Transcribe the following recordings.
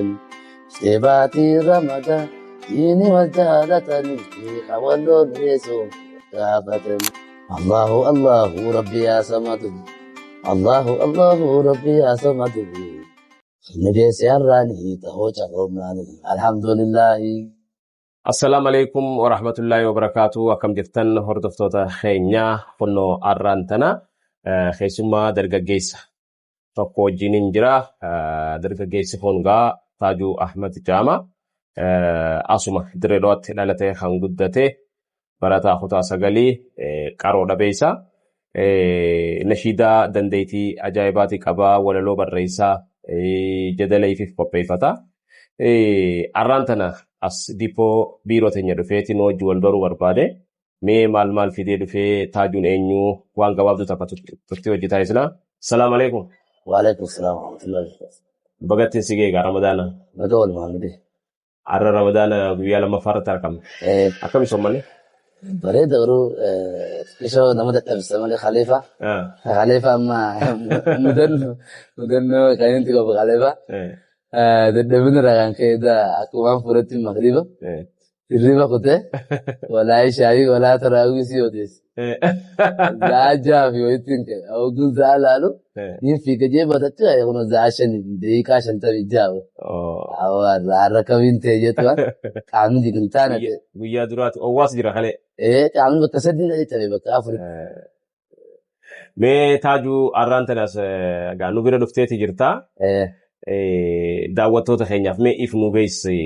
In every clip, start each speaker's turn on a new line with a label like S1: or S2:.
S1: gaafatani. Dhuftee baatii Ramadaan diini wal jaalatani wal lolleessu gaafatani. Allahu Allahu Rabbi yaa samadu. Allahu Allahu Rabbi yaa samadu. Nu geesse har'aani tahoo carroomnaani. Alhamdulillahi.
S2: Assalaamu alaikum warahmatullaahi wabarakaatu. Akkam jirtan hordoftoota keenyaa kunnoo arraan tana keessummaa dargaggeessa tokko wajjiniin jira. Dargaggeessi kun gaa Taajuu Ahmad Jaama. Asuma Dirree Dhawaatti dhalatee kan guddate barataa kutaa sagalii qaroo dhabeessa. Nashiidaa dandeettii ajaa'ibaatii qabaa walaloo barreessaa jadala ifiif qopheeffata. Arraan tana as dippoo biiroo teenya dhufeeti nu wajji wal baruu barbaade. Mee maal maal fidee dhufee taajuun eenyu waan gabaabduu takka turtii hojii taasisna. Salaam alaikum.
S1: Waalaikum salaam warahmatullahi wabarakatuh.
S2: Bagattiin si geegaa Ramadaana.
S1: Baga walumaan gudee.
S2: Har'a Ramadaana guyyaa lammaffaa irratti argamna. Akkami soommanni?
S1: Bareeda garuu xiqqishoo nama dadhabsa malee khalifa. Khalifa amma mudannoo kan inni qabu khalifa. Dadhabina irraa kan ka'e akkumaan fuudhatti magriba. Hirriba kutee walaa shaayii walaa taraawii si odeesse. Za'a ja'a fi wayitti hin ka'e. Ogguun za'a laalu niin fiiga jee batatti kun za'a 5:56. Har'a kamiin ta'e jettu qaamni jiru hin taane ta'e.
S2: Guyyaa duraati owwaas jira kalee.
S1: Qaamni bakka sadii na cabe bakka afur.
S2: Mee taajuu arraan tanas gaa nu bira dhufteeti jirta. Daawwattoota keenyaaf mee if nu beeksisi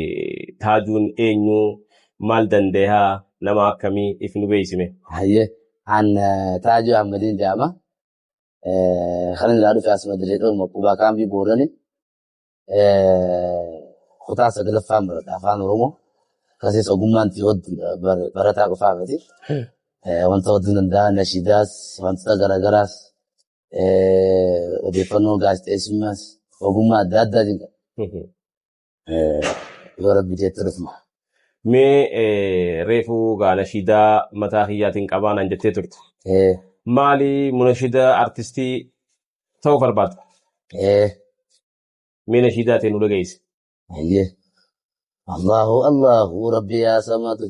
S2: taajuun eenyu maal dandeehaa nama akkamii if nu beeksisi mee.
S1: Hayyee an Taajuu Ahmadiin jedhama. Kan inni irraa dhufe asuma Dirree Dhawuma Qubaa Kaambii Boorani. Kutaa sagalaffaan baradha afaan Oromoo. Akkasumas ogummaan itti hodduudha barataa qofaa miti. Wanta hodduu danda'a nashiidaas wantoota garaagaraas odeeffannoo gaazexeessummaas ogummaa adda addaatiin qaba. Yoo rabbi jeetti dhufna.
S2: Mee reefu gaa nashiidaa mataa kiyyaatiin qabaa naan jettee turte. Maali munashida artistii ta'uu barbaadda? Mee nashiidaa ta'e nu dhageessi.
S1: Hayyee. Allahu Allahu Rabbi yaa samadu.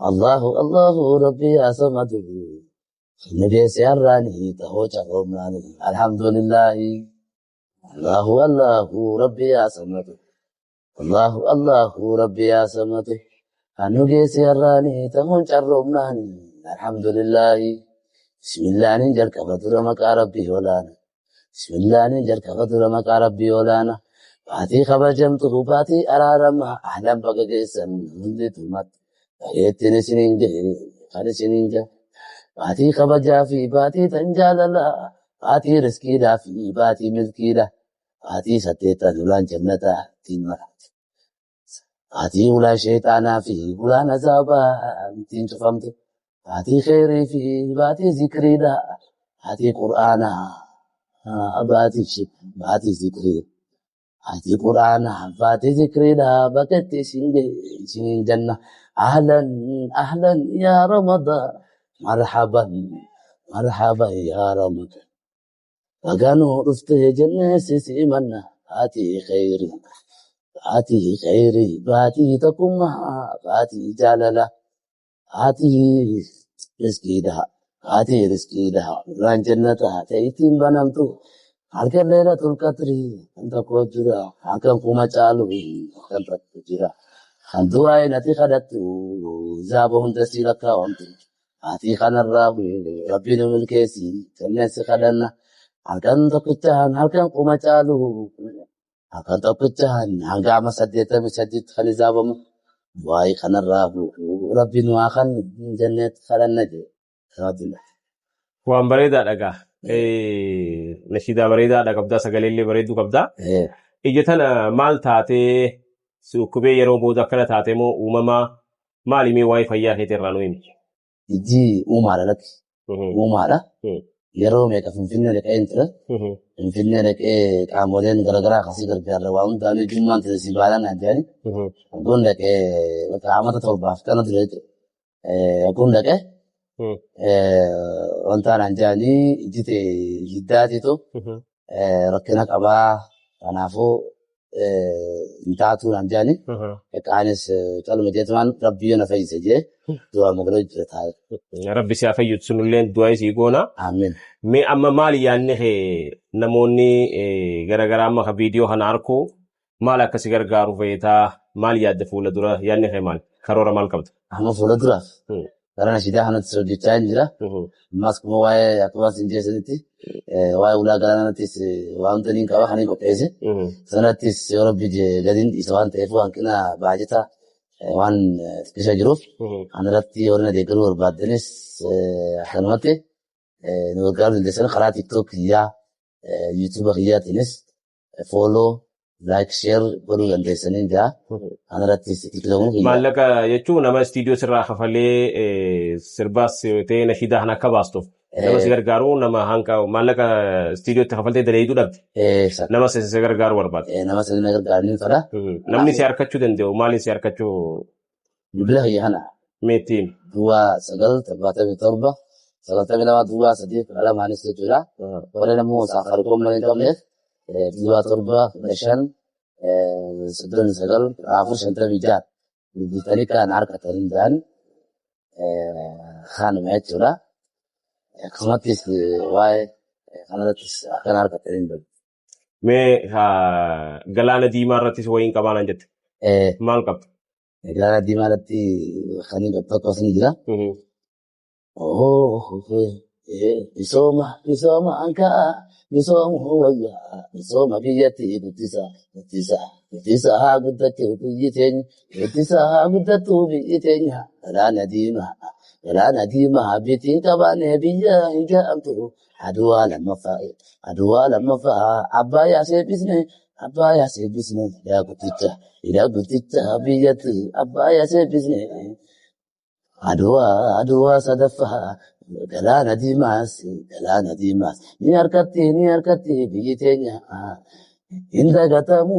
S1: Allahu Allahu Rabbi yaa samadu. Nu geesse har'aani tahoo carroomnaani. Alhamdulillahi. Allahu Allahu Rabbi yaa samadu. Allahu Allahu Rabbi yaa samadu. Nu geesse har'aani tahoon carroomnaani. Alhamdulillahi. Bismillaanin jalqaba dura maqaa Rabbii olaana. Bismillaanin jalqaba dura maqaa Rabbii olaana. Baatii kabajamtu baatii araaramaa ahlan baga geessan hundi tumatti. Baay'eettiin isiniin gahe kan isiniin gahe. Baatii kabajaa fi baatii tan jaalalaa. Baatii riskiidhaa fi baatii milkiidha. Baatii saddeettan ulaan jannataa ittiin maramte. Baatii ulaa sheexaanaa fi ulaan azaabaa ittiin cufamte. Baatii kheyrii fi baatii zikriidha. Baatii qur'aanaa baatii baatii zikrii. Baatii qur'aanaa baatii zikriidha. Bakka itti isin gahe isiniin janna. Ahlan ahlan yaa Ramadaan. Marhaban marhaban yaa Ramadaan. Baganuu dhuftee jennee si simanna. Baatii kheyrii baatii kheyrii baatii tokkummaa baatii jaalala. Baatii riskiidha. Baatii riskiidha. Ulaan jannataa ta'e ittiin banamtu. Halkan Laylatul Qadri kan tokko jira. Halkan kuma caalu kan tokko jira. Kan du'aa ati kadhattu zaaba hunda si lakkaawamtu. Baatii kanarraa Rabbi nu milkeessi jennee si kadhanna. Halkan tokkichaan halkan kuma caalu. Halkan tokkichaan hanga amma 88 kan izaabamu. Waa'ee kanarraa Rabbi nu haa kennu jennee kadhanna jedhe.
S2: Waan bareedaadha gaa. Nashiidaa bareedaadha qabdaa sagalee illee bareedduu qabdaa. Ija tana maal taatee si dhukkubee yeroo booda akkana taatee moo uumamaa maali mee waa'ee fayyaa keetii irraa nu himi.
S1: Ijji uumaadha lakki. Uumaadha. Yeroo meeqa Finfinnee dhaqee hin ture. Finfinnee dhaqee qaamoleen garaagaraa akkasii gargaarra waa hundaan ijummaan ture si baalaan naan jedhani. Kun dhaqee bakka amata torbaaf kana ture jechuudha. Kun dhaqee wanta naan jedhanii ijji ta'e hiddaatiitu rakkina qabaa. Kanaafuu Hin taatuu naan jedhani. Anis caluma jeetumaan Rabbi yoo na fayyise jee du'aa magaloo jira taa'e.
S2: Rabbi si haa fayyadu sunillee du'aa isii goona.
S1: Amiin.
S2: Mee amma maali yaadni kee namoonni garaagaraa amma ka viidiyoo kana arku maal akka si gargaaru feetaa maal yaadda fuula dura yaadni kee maal karoora maal qabda?
S1: Amma fuula duraaf gara nashiidaa kanatti hojjechaa hin jira. Ammas kuma waa'ee akkuma isin jeessanitti waa'ee ulaa galaanattis waan hunda niin qaba kan hin qopheesse. Sanattis yoo Rabbi gadiin dhiisa waan ta'eef hanqina baajata waan xiqqisha jiruuf kanarratti warri na deeggaruu barbaaddanis akkanumatti nu gargaaruu dandeessan karaa TikTok kiyyaa YouTube kiyyaatiinis follow, like, share godhuu dandeessanii jira. Kanarrattis TikTok kiyyaa.
S2: Maallaqa jechuun nama istiidiyoo sirraa kafalee sirbaas ta'ee nashiidaa kana akka baastuuf nama si gargaaru nama hanqa maallaqa istiidiyootti kafaltee daleeyduu dhabde nama si gargaaru barbaada.
S1: Nama si na gargaaru ni fedha.
S2: Namni si harkachuu danda'u maaliin si harkachuu?
S1: Bilbila kiyya kana.
S2: Meettiin.
S1: Duwwaa 9 77 92 duwwaa 3 12 jechuudha. Warreen ammoo Safaariikoom malee hin qabneef duwwaa 7 15 39 14 56 bilbiltanii kan harkatanii jiran kanuma jechuudha. Akkasumattis waa'ee kanarrattis akkan harkatanii hin jiru.
S2: Mee galaana diimaa irrattis wayiin qabaa naan jette. Maal qabda?
S1: Galaana diimaa irratti kan hin qabdu tokkos ni jira. Misooma misooma ankaa misooma wayyaa misooma biyyatti guddisa guddisa guddisa haa guddattu biyyi teenya guddisa haa guddattu biyyi teenya galaana diimaa galaana diimaa bitiin qabaanne biyya hin jedhamtu aduwaa lammaffaa aduwaa lammaffaa abbaayyaa seebbisne abbaayyaa seebbisne hidhaa guddicha hidhaa guddicha biyyatti abbaayyaa seebbisne aduwaa aduwaa sadaffaa galaana diimaas galaana diimaas ni harkatti biyyi teenya hin dagatamu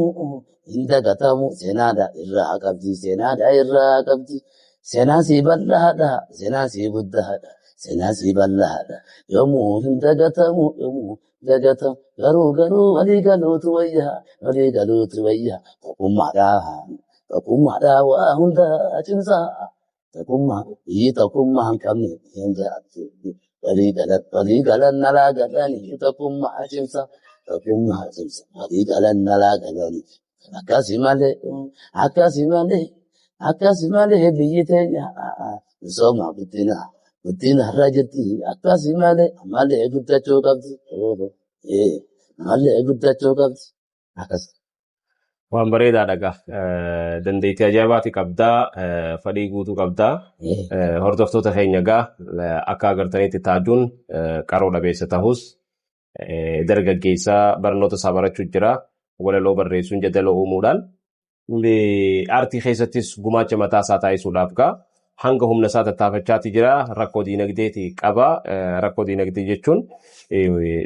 S1: hin dagatamu seenaadha irraa qabdi seenaadha irraa qabdi seenaan sii bal'aadha seenaan sii guddaadha seenaan sii bal'aadha yoomuu hin dagatamu yoomuu dagatamu garuu garuu walii galuutu wayya walii galuutu wayya tokkummaadhaan tokkummaadhaan waa hunda cimsaa tokkummaa biyyi tokkummaa hin qabne hin jiraattu walii galan walii galan nalaa galanii tokkummaa cimsa tokkummaa cimsa walii galan nalaa galanii akkasi malee akkasi malee akkasi malee biyyi teenya misooma guddina guddina irra jirti akkasi malee malee guddachuu qabdi malee guddachuu qabdi akkas.
S2: Waan bareedaadha gaa. Dandeettii ajaa'ibaati qabdaa. Fedhii guutuu qabdaa. Hordoftoota keenya gaa akka agartanitti taajuun qaroo dhabeessa ta'us dargaggeessaa barnoota isaa barachuu jira. Walaloo barreessuun jadaloo uumuudhaan aartii keessattis gumaacha mataa isaa taasisuudhaaf gaa hanga humna isaa tattaafachaati jira. Rakkoo diinagdeeti qaba. Rakkoo diinagdee jechuun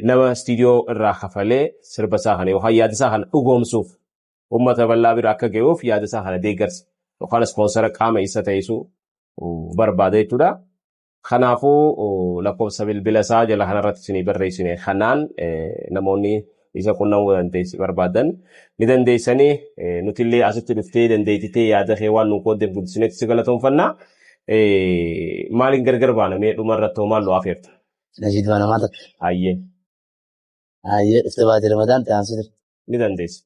S2: nama istiidiyoo irraa kafalee sirba isaa kana yookaan yaada isaa kana dhugoomsuuf uummata bal'aa bira akka ga'uuf yaada isaa kana deeggarsa yookaan ispoonsara qaama isa taasisuu barbaada jechuudha. Kanaafuu lakkoofsa bilbila isaa jala kanarratti isinii barreessine kanaan namoonni isa qunnamuu barbaadan ni dandeessanii nutillee asitti dhuftee dandeettitee yaada kee waan nu qooddeef guddisinetti si galatoonfanna. Maaliin gargar baana mee dhuma irratti hoo maal nu afeerta?
S1: Nashiiduma namaa takka.
S2: Hayyee.
S1: Hayyee dhuftee baatee Ramadaan ta'an sitir.
S2: Ni dandeessa.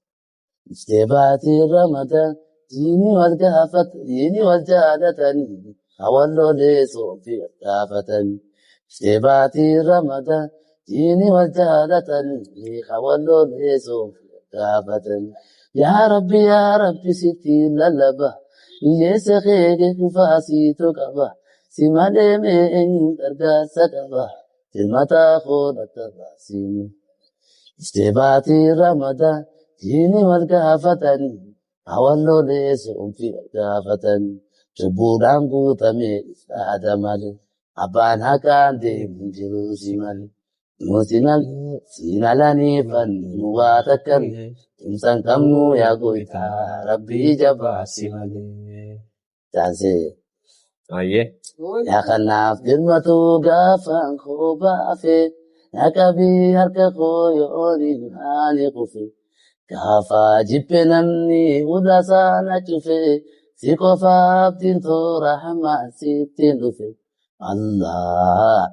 S1: Dhuftee baatee Ramadaan diinii wal gaafata diinii wal jaalatanii hawalloolee soofii wal gaafatanii. Dhuftee baatee Ramadaan diinii wal jaalatanii hawalloolee soofii wal gaafatanii. Yaa Rabbi yaa Rabbi sitti lallaba hiyyeessa kee kufaa siitu qaba si malee mee eenyu gargaarsa qaba hirmataa koodhata baasii. Dhuftee baatii Ramadaan diinii wal gaafatanii hawalloolee soomfii wal gaafatanii cubbuudhaan guutamee dhaada malee abbaan haqaan deemu jiru si malee. Nuti malee si malanii fannu waa takka cimsan qabnu yaa gooftaa rabbii jabaa si malee. Taansee.
S2: Hayyee.
S1: Yaa kanaaf birmatu gaafaan koo baafe yaa qabii harka koo yooniin ani kufe Gaafa jibbe namni ulaasaa na cufe si qofaaf tintoo rahmaan sittiin dhufe. Allah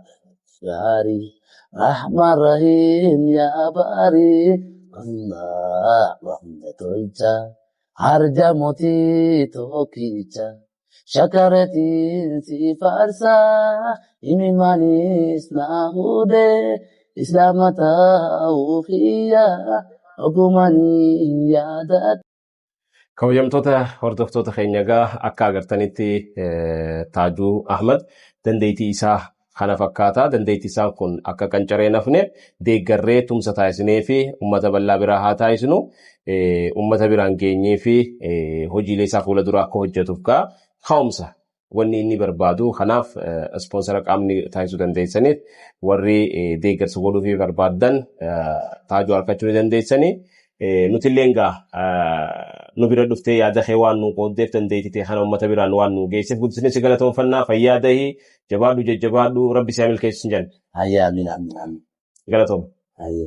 S1: gaarii Rahmaan Rahiim yaa baarii Allah hunda tolcha harja mootii tokkicha shakaratiin si faarsaa imimaanis na fuudhee islaama ta'uu kiyya ogumanii yaadadha.
S2: Kabajamtoota hordoftoota keenya egaa akka agartanitti Taajuu Ahmad dandeettii isaa kana fakkaata. Dandeettii isaa kun akka qancaree nafne deeggarree tumsa taasisnee fi uummata bal'aa biraa haa taasisnu. Uummata biraan geenyee fi hojiilee isaa fuula dura akka hojjetuuf ka'umsa wanni inni barbaadu. Kanaaf ispoonsara qaamni taasisuu dandeessaniif warri deeggarsa godhuufii barbaaddan Taajuu harkachuu ni dandeessanii. Nutillee egaa nu bira dhuftee yaada kee waan nu qooddeef dandeettii ta'e kana uummata biraan waan nu geesseef guddisnee si galatoomfannaa fayyaa dahii jabaadhu jajjabaadhu rabbi si haa milkeessu hin jenna.
S1: Hayya amiin amiin amiin.
S2: Galatoom.
S1: Hayya.